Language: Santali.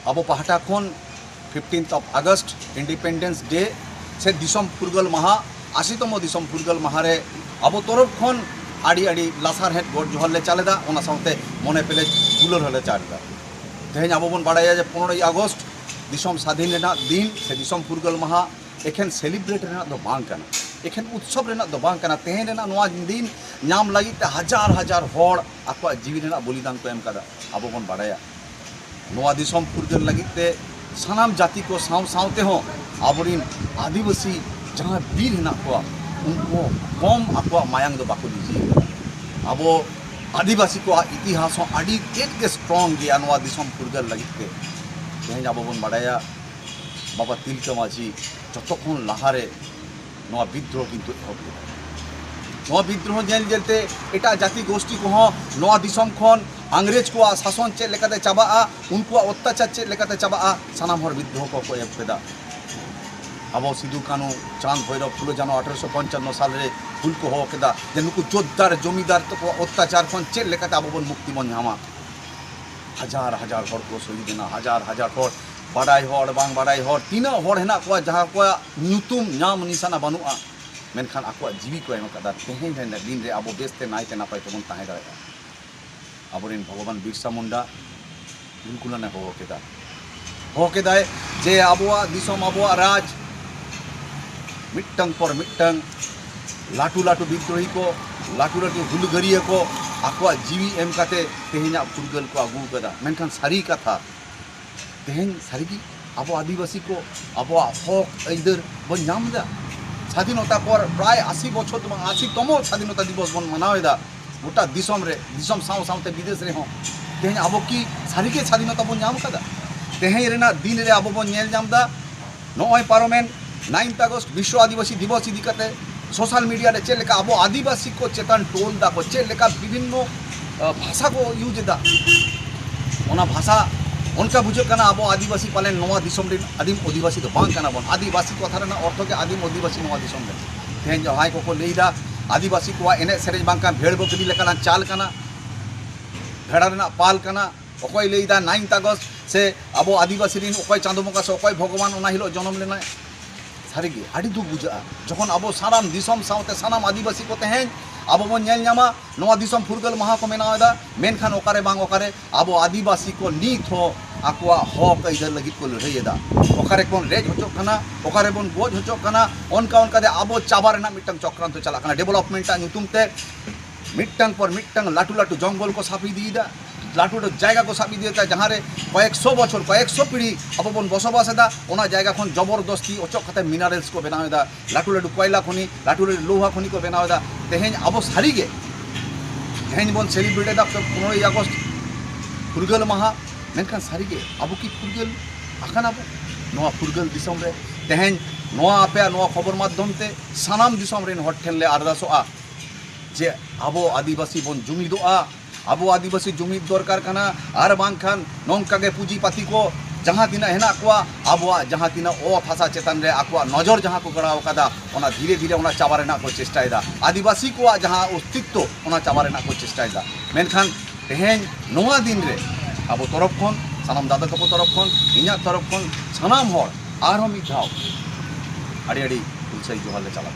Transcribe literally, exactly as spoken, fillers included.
ᱟᱵᱚ ᱯᱟᱦᱴᱟ ᱠᱷᱚᱱ ᱯᱷᱤᱯᱴᱤᱱᱛᱷ ᱚᱯᱷ ᱟᱜᱚᱥᱴ, ᱤᱱᱰᱤᱯᱮᱱᱰᱮᱱᱥ ᱰᱮ ᱥᱮ ᱫᱤᱥᱚᱢ ᱯᱷᱩᱨᱜᱟᱹᱞ ᱢᱟᱦᱟ, ᱟᱥᱤ ᱛᱚᱢᱚ ᱫᱤᱥᱚᱢ ᱯᱷᱩᱨᱜᱟᱹᱞ ᱢᱟᱦᱟ ᱨᱮ ᱟᱵᱚ ᱛᱚᱨᱚᱯ ᱠᱷᱚᱱ ᱟᱹᱰᱤ ᱟᱹᱰᱤ ᱞᱟᱥᱟᱲᱦᱮᱫ ᱜᱚᱰ ᱡᱚᱦᱟᱨ ᱞᱮ ᱪᱟᱞ ᱮᱫᱟ, ᱚᱱᱟ ᱥᱟᱶᱛᱮ ᱢᱚᱱᱮ ᱯᱮᱨᱮᱡ ᱫᱩᱞᱟᱹᱲ ᱦᱚᱸᱞᱮ ᱪᱟᱞ ᱮᱫᱟ᱾ ᱛᱮᱦᱮᱧ ᱟᱵᱚ ᱵᱚᱱ ᱵᱟᱲᱟᱭᱟ ᱡᱮ ᱯᱚᱱᱨᱚᱭ ᱟᱜᱚᱥᱴ ᱫᱤᱥᱚᱢ ᱥᱟᱫᱷᱤᱱ ᱨᱮᱱᱟᱜ ᱫᱤᱱ ᱥᱮ ᱫᱤᱥᱚᱢ ᱯᱷᱩᱨᱜᱟᱹᱞ ᱢᱟᱦᱟ ᱮᱠᱷᱮᱱ ᱥᱮᱞᱤᱵᱨᱮᱴ ᱨᱮᱱᱟᱜ ᱫᱚ ᱵᱟᱝ ᱠᱟᱱᱟ, ᱮᱠᱷᱮᱱ ᱩᱛᱥᱚᱵ ᱨᱮᱱᱟᱜ ᱫᱚ ᱵᱟᱝ ᱠᱟᱱᱟ᱾ ᱛᱮᱦᱮᱧ ᱨᱮᱱᱟᱜ ᱱᱚᱣᱟ ᱫᱤᱱ ᱧᱟᱢ ᱞᱟᱹᱜᱤᱫ ᱛᱮ ᱦᱟᱡᱟᱨ ᱦᱟᱡᱟᱨ ᱦᱚᱲ ᱟᱠᱚᱣᱟᱜ ᱡᱤᱣᱤ ᱨᱮᱱᱟᱜ ᱵᱚᱞᱤᱫᱟᱱ ᱠᱚ ᱮᱢ ᱠᱟᱫᱟ᱾ ᱟᱵᱚ ᱵᱚᱱ ᱵᱟᱲᱟᱭᱟ ᱱᱚᱣᱟ ᱫᱤᱥᱚᱢ ᱯᱷᱩᱨᱜᱟᱹᱞ ᱞᱟᱹᱜᱤᱫ ᱛᱮ ᱥᱟᱱᱟᱢ ᱡᱟᱹᱛᱤ ᱠᱚ ᱥᱟᱶ ᱥᱟᱶ ᱛᱮᱦᱚᱸ ᱟᱵᱚᱨᱮᱱ ᱟᱹᱫᱤᱵᱟᱹᱥᱤ ᱡᱟᱦᱟᱸ ᱵᱤᱨ ᱦᱮᱱᱟᱜ ᱠᱚᱣᱟ, ᱩᱱᱠᱩ ᱦᱚᱸ ᱠᱚᱢ ᱟᱠᱚᱣᱟᱜ ᱢᱟᱭᱟᱝ ᱫᱚ ᱵᱟᱠᱚ ᱞᱤᱸᱡᱤ ᱟᱠᱟᱫᱟ᱾ ᱟᱵᱚ ᱟᱹᱫᱤᱵᱟᱹᱥᱤ ᱠᱚᱣᱟᱜ ᱤᱛᱤᱦᱟᱥ ᱦᱚᱸ ᱟᱹᱰᱤ ᱛᱮᱫ ᱜᱮ ᱥᱴᱨᱚᱝ ᱜᱮᱭᱟ ᱱᱚᱣᱟ ᱫᱤᱥᱚᱢ ᱯᱷᱩᱨᱜᱟᱹᱞ ᱞᱟᱹᱜᱤᱫ ᱛᱮ᱾ ᱛᱮᱦᱮᱧ ᱟᱵᱚ ᱵᱚᱱ ᱵᱟᱲᱟᱭᱟ ᱵᱟᱵᱟ ᱛᱤᱞᱠᱟᱹ ᱢᱟᱹᱡᱷᱤ ᱡᱚᱛᱚ ᱠᱷᱚᱱ ᱞᱟᱦᱟᱨᱮ ᱱᱚᱣᱟ ᱵᱤᱫᱽᱫᱨᱳᱦᱚ ᱠᱤᱱᱛᱩ ᱮᱦᱚᱵ ᱞᱮᱫᱟ᱾ ᱱᱚᱣᱟ ᱵᱤᱫᱽᱫᱨᱳᱦᱚ ᱧᱮᱞ ᱧᱮᱞᱛᱮ ᱮᱴᱟᱜ ᱡᱟᱹᱛᱤ ᱜᱳᱥᱴᱤ ᱠᱚᱦᱚᱸ ᱱᱚᱣᱟ ᱫᱤᱥᱚᱢ ᱠᱷᱚᱱ ᱤᱝᱨᱮᱡᱽ ᱠᱚᱣᱟᱜ ᱥᱟᱥᱚᱱ ᱪᱮᱫ ᱞᱮᱠᱟᱛᱮ ᱪᱟᱵᱟᱜᱼᱟ, ᱩᱱᱠᱩᱣᱟᱜ ᱚᱛᱛᱟᱪᱟᱨ ᱪᱮᱫ ᱞᱮᱠᱟᱛᱮ ᱪᱟᱵᱟᱜᱼᱟ, ᱥᱟᱱᱟᱢ ᱦᱚᱲ ᱵᱤᱫᱽᱫᱨᱳᱦᱚ ᱠᱚᱠᱚ ᱮᱦᱚᱵ ᱠᱮᱫᱟ᱾ ᱟᱵᱚ ᱥᱤᱫᱩ ᱠᱟᱹᱱᱩ, ᱪᱟᱸᱫᱽ ᱵᱷᱳᱭᱨᱚᱵ, ᱯᱷᱩᱞᱳ ᱡᱷᱟᱱᱚ ᱟᱴᱷᱨᱚᱥᱚ ᱯᱚᱧᱪᱟᱱᱱᱚ ᱥᱟᱞᱨᱮ ᱦᱩᱞ ᱠᱚ ᱦᱚᱦᱚ ᱠᱮᱫᱟ ᱡᱮ ᱱᱩᱠᱩ ᱡᱳᱛᱫᱟᱨ ᱡᱚᱢᱤᱫᱟᱨ ᱛᱟᱠᱚᱣᱟᱜ ᱚᱛᱛᱟᱪᱟᱨ ᱠᱷᱚᱱ ᱪᱮᱫ ᱞᱮᱠᱟᱛᱮ ᱟᱵᱚ ᱵᱚᱱ ᱢᱩᱠᱛᱤ ᱵᱚᱱ ᱧᱟᱢᱟ᱾ ᱦᱟᱡᱟᱨ ᱦᱟᱡᱟᱨ ᱦᱚᱲ ᱠᱚ ᱥᱚᱦᱤᱫ ᱮᱱᱟ, ᱦᱟᱡᱟᱨ ᱦᱟᱡᱟᱨ ᱦᱚᱲ, ᱵᱟᱰᱟᱭ ᱦᱚᱲ ᱵᱟᱝ ᱵᱟᱰᱟᱭ ᱦᱚᱲ, ᱛᱤᱱᱟᱹᱜ ᱦᱚᱲ ᱦᱮᱱᱟᱜ ᱠᱚᱣᱟ ᱡᱟᱦᱟᱸ ᱠᱚᱣᱟᱜ ᱧᱩᱛᱩᱢ ᱧᱟᱢ ᱱᱤᱥᱟᱱᱟ ᱵᱟᱹᱱᱩᱜᱼᱟ, ᱢᱮᱱᱠᱷᱟᱱ ᱟᱠᱚᱣᱟᱜ ᱡᱤᱣᱤ ᱠᱚ ᱮᱢ ᱟᱠᱟᱫᱟ᱾ ᱛᱮᱦᱮᱧ ᱨᱮᱱᱟᱜ ᱫᱤᱱ ᱨᱮ ᱟᱵᱚ ᱵᱮᱥᱛᱮ ᱱᱟᱭᱛᱮ ᱱᱟᱯᱟᱭ ᱛᱮᱵᱚᱱ ᱛᱟᱦᱮᱸ ᱫᱟᱲᱮᱭᱟᱜᱼᱟ᱾ ᱟᱵᱚᱨᱮᱱ ᱵᱷᱚᱜᱚᱵᱟᱱ ᱵᱤᱨᱥᱟ ᱢᱩᱱᱰᱟ ᱩᱱᱠᱩ ᱞᱟᱹᱱᱮ ᱦᱚᱦᱚ ᱠᱮᱫᱟ, ᱦᱚᱦᱚ ᱠᱮᱫᱟᱭ ᱡᱮ ᱟᱵᱚᱣᱟᱜ ᱫᱤᱥᱚᱢ, ᱟᱵᱚᱣᱟᱜ ᱨᱟᱡᱽ, ᱢᱤᱫᱴᱟᱝ ᱯᱚᱨ ᱢᱤᱫᱴᱟᱝ ᱞᱟᱹᱴᱩ ᱞᱟᱹᱴᱩ ᱵᱤᱫᱽᱨᱳᱦᱤ ᱠᱚ, ᱞᱟᱹᱴᱩ ᱞᱟᱹᱴᱩ ᱦᱩᱞᱜᱟᱹᱨᱤᱭᱟᱹ ᱠᱚ ᱟᱠᱚᱣᱟᱜ ᱡᱤᱣᱤ ᱮᱢ ᱠᱟᱛᱮ ᱛᱮᱦᱮᱧᱟᱜ ᱯᱷᱩᱨᱜᱟᱹᱞ ᱠᱚ ᱟᱹᱜᱩ ᱟᱠᱟᱫᱟ᱾ ᱢᱮᱱᱠᱷᱟᱱ ᱥᱟᱹᱨᱤ ᱠᱟᱛᱷᱟ, ᱛᱮᱦᱮᱧ ᱥᱟᱹᱨᱤᱜᱮ ᱟᱵᱚ ᱟᱹᱫᱤᱵᱟᱹᱥᱤ ᱠᱚ ᱟᱵᱚᱣᱟᱜ ᱦᱚᱠ ᱟᱹᱭᱫᱟᱹᱨ ᱵᱚᱱ ᱧᱟᱢ ᱮᱫᱟ? ᱥᱟᱫᱷᱤᱱᱚᱛᱟ ᱯᱚᱨ ᱯᱨᱟᱭ ᱟᱥᱤ ᱵᱚᱪᱷᱚᱨ ᱫᱚ ᱵᱟᱝ, ᱟᱥᱤ ᱛᱚᱢᱚ ᱥᱟᱫᱷᱤᱱᱚᱛᱟ ᱫᱤᱵᱚᱥ ᱵᱚᱱ ᱢᱟᱱᱟᱣ ᱮᱫᱟ ᱜᱚᱴᱟ ᱫᱤᱥᱚᱢ ᱨᱮ, ᱫᱤᱥᱚᱢ ᱥᱟᱶ ᱥᱟᱶᱛᱮ ᱵᱤᱫᱮᱥ ᱨᱮᱦᱚᱸ᱾ ᱛᱮᱦᱮᱧ ᱟᱵᱚ ᱠᱤ ᱥᱟᱹᱨᱤᱜᱮ ᱥᱟᱫᱷᱤᱱᱚᱛᱟ ᱵᱚᱱ ᱧᱟᱢ ᱟᱠᱟᱫᱟ? ᱛᱮᱦᱮᱧ ᱨᱮᱱᱟᱜ ᱫᱤᱱ ᱨᱮ ᱟᱵᱚ ᱵᱚᱱ ᱧᱮᱞ ᱧᱟᱢ ᱮᱫᱟ, ᱱᱚᱜᱼᱚᱭ ᱯᱟᱨᱚᱢᱮᱱ ᱱᱟᱭᱤᱱᱛᱷ ᱟᱜᱚᱥᱴ ᱵᱤᱥᱣᱚ ᱟᱹᱫᱤᱵᱟᱹᱥᱤ ᱫᱤᱵᱚᱥ ᱤᱫᱤ ᱠᱟᱛᱮ ᱥᱳᱥᱟᱞ ᱢᱤᱰᱤᱭᱟ ᱨᱮ ᱪᱮᱫ ᱞᱮᱠᱟ ᱟᱵᱚ ᱟᱹᱫᱤᱵᱟᱹᱥᱤ ᱠᱚ ᱪᱮᱛᱟᱱ ᱴᱨᱳᱞ ᱫᱟᱠᱚ, ᱪᱮᱫ ᱞᱮᱠᱟ ᱵᱤᱵᱷᱤᱱᱱᱚ, ᱟ, ᱵᱷᱟᱥᱟ ᱠᱚ ᱤᱭᱩᱡᱽ ᱮᱫᱟ, ᱚᱱᱟ ᱵᱷᱟᱥᱟ ᱚᱱᱠᱟ ᱵᱩᱡᱷᱟᱹᱜ ᱠᱟᱱᱟ ᱟᱵᱚ ᱟᱹᱫᱤᱵᱟᱹᱥᱤ ᱯᱟᱞᱮᱱ ᱱᱚᱣᱟ ᱫᱤᱥᱚᱢ ᱨᱮᱱ ᱟᱹᱫᱤᱢ ᱚᱫᱷᱤᱵᱟᱹᱥᱤ ᱫᱚ ᱵᱟᱝ ᱠᱟᱱᱟ ᱵᱚᱱ᱾ ᱟᱹᱫᱤᱵᱟᱹᱥᱤ ᱠᱟᱛᱷᱟ ᱨᱮᱱᱟᱜ ᱚᱨᱛᱷᱚ ᱜᱮ ᱟᱹᱫᱤᱢ ᱚᱫᱷᱤᱵᱟᱹᱥᱤ ᱱᱚᱣᱟ ᱫᱤᱥᱚᱢ ᱨᱮ᱾ ᱛᱮᱦᱮᱧ ᱡᱟᱦᱟᱸᱭ ᱠᱚᱠᱚ ᱞᱟᱹᱭᱫᱟ ᱟᱹᱫᱤᱵᱟᱹᱥᱤ ᱠᱚᱣᱟᱜ ᱮᱱᱮᱡ ᱥᱮᱨᱮᱧ ᱵᱟᱝᱠᱷᱟᱱ ᱵᱷᱮᱲ ᱵᱟᱹᱠᱨᱤ ᱞᱮᱠᱟᱱᱟᱜ ᱪᱟᱞ ᱠᱟᱱᱟ, ᱵᱷᱮᱲᱟ ᱨᱮᱱᱟᱜ ᱯᱟᱞ ᱠᱟᱱᱟ, ᱚᱠᱚᱭ ᱞᱟᱹᱭᱫᱟ ᱱᱟᱭᱤᱱᱛᱷ ᱟᱜᱚᱥᱴ ᱥᱮ ᱟᱵᱚ ᱟᱹᱫᱤᱵᱟᱹᱥᱤ ᱨᱤᱱ ᱚᱠᱚᱭ ᱪᱟᱸᱫᱚ ᱵᱚᱸᱜᱟ ᱥᱮ ᱚᱠᱚᱭ ᱵᱷᱚᱜᱚᱵᱟᱱ ᱚᱱᱟ ᱦᱤᱞᱳᱜ ᱡᱚᱱᱚᱢ ᱞᱮᱱᱟᱭ? ᱥᱟᱹᱨᱤᱜᱮ ᱟᱹᱰᱤ ᱫᱩᱠ ᱵᱩᱡᱷᱟᱹᱜᱼᱟ, ᱡᱚᱠᱷᱚᱱ ᱟᱵᱚ ᱥᱟᱱᱟᱢ ᱫᱤᱥᱚᱢ ᱥᱟᱶᱛᱮ ᱥᱟᱱᱟᱢ ᱟᱹᱫᱤᱵᱟᱹᱥᱤ ᱠᱚ ᱛᱮᱦᱮᱧ ᱟᱵᱚ ᱵᱚᱱ ᱧᱮᱞ ᱧᱟᱢᱟ ᱱᱚᱣᱟ ᱫᱤᱥᱚᱢ ᱯᱷᱩᱨᱜᱟᱹᱞ ᱢᱟᱦᱟ ᱠᱚ ᱢᱮᱱᱟᱣ ᱮᱫᱟ, ᱢᱮᱱᱠᱷᱟᱱ ᱚᱠᱟᱨᱮ ᱵᱟᱝ ᱚᱠᱟᱨᱮ ᱟᱵᱚ ᱟᱹᱫᱤᱵᱟᱹᱥᱤ ᱠᱚ ᱱᱤᱛ ᱦᱚᱸ ᱟᱠᱚᱣᱟᱜ ᱦᱚᱠ ᱟᱹᱭᱫᱟᱹᱨ ᱞᱟᱹᱜᱤᱫ ᱠᱚ ᱞᱟᱹᱲᱦᱟᱹᱭ ᱮᱫᱟ᱾ ᱚᱠᱟᱨᱮ ᱵᱚᱱ ᱨᱮᱡ ᱦᱚᱪᱚᱜ ᱠᱟᱱᱟ, ᱚᱠᱟᱨᱮ ᱵᱚᱱ ᱜᱚᱡ ᱦᱚᱪᱚᱜ ᱠᱟᱱᱟ, ᱚᱱᱠᱟ ᱚᱱᱠᱟᱛᱮ ᱟᱵᱚ ᱪᱟᱵᱟ ᱨᱮᱱᱟᱜ ᱢᱤᱫᱴᱟᱝ ᱪᱚᱠᱨᱟᱱᱛᱚ ᱪᱟᱞᱟᱜ ᱠᱟᱱᱟ᱾ ᱰᱮᱵᱷᱞᱚᱯᱢᱮᱱᱴ ᱟᱜ ᱧᱩᱛᱩᱢ ᱛᱮ ᱢᱤᱫᱴᱟᱝ ᱯᱚᱨ ᱢᱤᱫᱴᱟᱝ ᱞᱟᱹᱴᱩ ᱞᱟᱹᱴᱩ ᱡᱚᱝᱜᱚᱞ ᱠᱚ ᱥᱟᱵ ᱤᱫᱤᱭᱮᱫᱟ, ᱞᱟᱹᱴᱩ ᱞᱟᱹᱴᱩ ᱡᱟᱭᱜᱟ ᱠᱚ ᱥᱟᱵ ᱤᱫᱤᱭᱮᱫᱟ, ᱡᱟᱦᱟᱸ ᱨᱮ ᱠᱚᱭᱮᱠᱥᱚ ᱵᱚᱪᱷᱚᱨ, ᱠᱚᱭᱮᱠᱥᱚ ᱯᱤᱲᱦᱤ ᱟᱵᱚ ᱵᱚᱱ ᱵᱚᱥᱚᱵᱟᱥ ᱮᱫᱟ᱾ ᱚᱱᱟ ᱡᱟᱭᱜᱟ ᱠᱷᱚᱱ ᱡᱚᱵᱚᱨᱫᱚᱥᱛᱤ ᱚᱪᱚᱜ ᱠᱟᱛᱮ ᱢᱤᱱᱟᱨᱮᱞᱥ ᱠᱚ ᱵᱮᱱᱟᱣ ᱮᱫᱟ, ᱞᱟᱹᱴᱩ ᱞᱟᱹᱴᱩ ᱠᱚᱭᱞᱟ ᱠᱷᱚᱱᱤ, ᱞᱟᱹᱴᱩ ᱞᱟᱹᱴᱩ ᱞᱳᱦᱟ ᱠᱷᱚᱱᱤ ᱠᱚ ᱵᱮᱱᱟᱣ ᱮᱫᱟ᱾ ᱛᱮᱦᱮᱧ ᱟᱵᱚ ᱥᱟᱹᱨᱤᱜᱮ, ᱛᱮᱦᱮᱧ ᱵᱚᱱ ᱥᱮᱞᱤᱵᱨᱮᱴ ᱮᱫᱟ ᱯᱚᱱᱨᱚᱭ ᱟᱜᱚᱥᱴ ᱯᱷᱩᱨᱜᱟᱹᱞ ᱢᱟᱦᱟ, ᱢᱮᱱᱠᱷᱟᱱ ᱥᱟᱹᱨᱤᱜᱮ ᱟᱵᱚ ᱠᱤ ᱯᱷᱩᱨᱜᱟᱹᱞ ᱟᱠᱟᱱᱟ ᱵᱚ ᱱᱚᱣᱟ ᱯᱷᱩᱨᱜᱟᱹᱞ ᱫᱤᱥᱚᱢ ᱨᱮ? ᱛᱮᱦᱮᱧ ᱱᱚᱣᱟ ᱟᱯᱮᱭᱟᱜ ᱱᱚᱣᱟ ᱠᱷᱚᱵᱚᱨ ᱢᱟᱫᱽᱫᱷᱚᱢ ᱛᱮ ᱥᱟᱱᱟᱢ ᱫᱤᱥᱚᱢ ᱨᱮᱱ ᱦᱚᱲ ᱴᱷᱮᱱ ᱞᱮ ᱟᱨᱫᱟᱥᱚᱜᱼᱟ, ᱡᱮ ᱟᱵᱚ ᱟᱹᱫᱤᱵᱟᱹᱥᱤ ᱵᱚᱱ ᱡᱩᱢᱤᱫᱚᱜᱼᱟ, ᱟᱵᱚ ᱟᱹᱫᱤᱵᱟᱹᱥᱤ ᱡᱩᱢᱤᱫ ᱫᱚᱨᱠᱟᱨ ᱠᱟᱱᱟ᱾ ᱟᱨ ᱵᱟᱝᱠᱷᱟᱱ ᱱᱚᱝᱠᱟ ᱜᱮ ᱯᱩᱸᱡᱤᱯᱟᱹᱛᱤ ᱠᱚ ᱡᱟᱦᱟᱸ ᱛᱤᱱᱟᱹᱜ ᱦᱮᱱᱟᱜ ᱠᱚᱣᱟ, ᱟᱵᱚᱣᱟᱜ ᱡᱟᱦᱟᱸ ᱛᱤᱱᱟᱹᱜ ᱚᱛ ᱦᱟᱥᱟ ᱪᱮᱛᱟᱱ ᱨᱮ ᱟᱠᱚᱣᱟᱜ ᱱᱚᱡᱚᱨ ᱡᱟᱦᱟᱸ ᱠᱚ ᱜᱟᱲᱟᱣ ᱟᱠᱟᱫᱟ, ᱚᱱᱟ ᱫᱷᱤᱨᱮ ᱫᱷᱤᱨᱮ ᱚᱱᱟ ᱪᱟᱵᱟ ᱨᱮᱱᱟᱜ ᱠᱚ ᱪᱮᱥᱴᱟᱭᱮᱫᱟ᱾ ᱟᱹᱫᱤᱵᱟᱹᱥᱤ ᱠᱚᱣᱟᱜ ᱡᱟᱦᱟᱸ ᱚᱥᱛᱤᱛᱛᱚ, ᱚᱱᱟ ᱪᱟᱵᱟ ᱨᱮᱱᱟᱜ ᱠᱚ ᱪᱮᱥᱴᱟᱭᱮᱫᱟ᱾ ᱢᱮᱱᱠᱷᱟᱱ ᱛᱮᱦᱮᱧ ᱱᱚᱣᱟ ᱫᱤᱱ ᱨᱮ ᱟᱵᱚ ᱛᱚᱨᱚᱯ ᱠᱷᱚᱱ, ᱥᱟᱱᱟᱢ ᱫᱟᱫᱟ ᱛᱟᱠᱚ ᱛᱚᱨᱚᱯ ᱠᱷᱚᱱ, ᱤᱧᱟᱹᱜ ᱛᱚᱨᱚᱯ ᱠᱷᱚᱱ, ᱥᱟᱱᱟᱢ ᱦᱚᱲ ᱟᱨᱦᱚᱸ ᱢᱤᱫ ᱫᱷᱟᱣ ᱟᱹᱰᱤ ᱟᱹᱰᱤ ᱦᱩᱞᱥᱟᱹᱭ ᱡᱚᱦᱟᱨ ᱞᱮ ᱪᱟᱞᱟᱣᱟ᱾